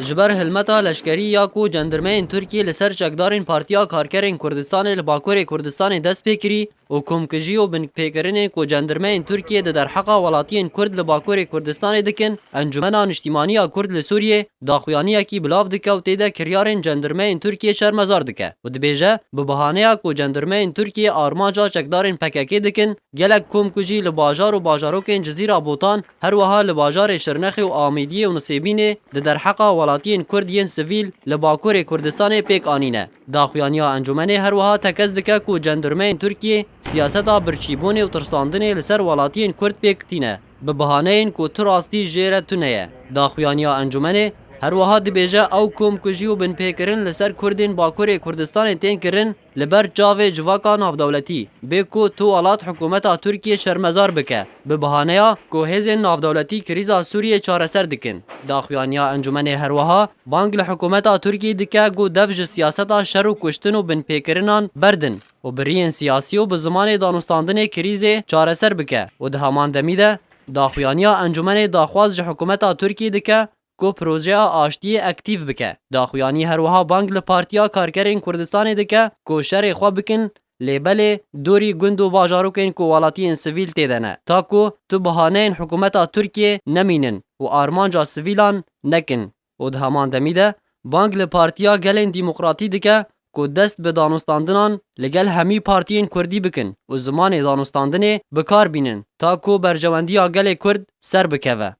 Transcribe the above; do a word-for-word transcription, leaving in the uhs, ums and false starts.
Ji ber hilmeta leşkerî ya ku cendirmeyên Tirkiyê li ser çekdarên Partiya Karkerên Kurdistanê li Bakurê Kurdistanê dest pê kirî û komkujî û binpêkirinên ku cendirmeyên Tirkiyê di derheqa welatiyên Kurd li Bakurê Kurdistanê dikin, Encûmena Niştîmanî ya Kurd li Sûriyê daxuyaniyekî bilav dike û tê de kiryarên cendirmeyên Tirkiyê şermezar dike û dibêje, bi bahaneya ku cendirmeyên Tirkiyê armanca çekdarên P K K dikin, gelek komkujî li bajar û bajarokên Cizîra Botan, her wiha li bajarê Şirnexê û Amêdiyê û Nisêbînê di derheqa welatiyên Kurd yên sivîl li Bakurê Kurdistanê pêk anîne. Daxuyaniya Encûmenê her wiha tekez dike ku cendirmeyên Tirkiyê siyaseta birçîbûnê û tirsandinê li ser welatiyên Kurd pêk tîne, bi bahaneyên ku tu rastî jê re tune ye. Daxuyaniya Encûmenê her wiha dibêje, ew komkujî û binpêkirin li ser Kurdên Bakurê Kurdistanê tên kirin, li ber çavê civaka navdewletî, bê ku tu welat hikûmeta Tirkiyê şermezar bike, bi bahaneya ku hêzên navdewletî krîza Sûriyê çareser dikin. Daxuyaniya Encûmenê her wiha bang li hikûmeta Tirkiyê dike ku dev ji siyaseta şer û kuştin û binpêkirinan berdin û bi riyên siyasî û bi zimanê danûstandinê krîzê çareser bike û di heman demî de daxuyaniya Encûmenê daxwaz ji hikûmeta Tirkiyê dike ku projeya aştiyê aktîf bike. Daxuyanî her wiha bang li Partiya Karkerên Kurdistanê dike ku şerê xwe bikin, lê belê dorî gund û bajarokên ku welatiyên sivîl tê de ne, ta ku tu bahaneyên hikûmeta Tirkiyê nemînin û armanca sivîlan nekin. Û di heman demî de bang li Partiya Gelên Demokratî dike ku dest bi danûstandinan li gel hemî partiyên Kurdî bikin û zimanê danûstandinê bi kar bînin, ta ku berjewendiya gelê Kurd ser bikeve.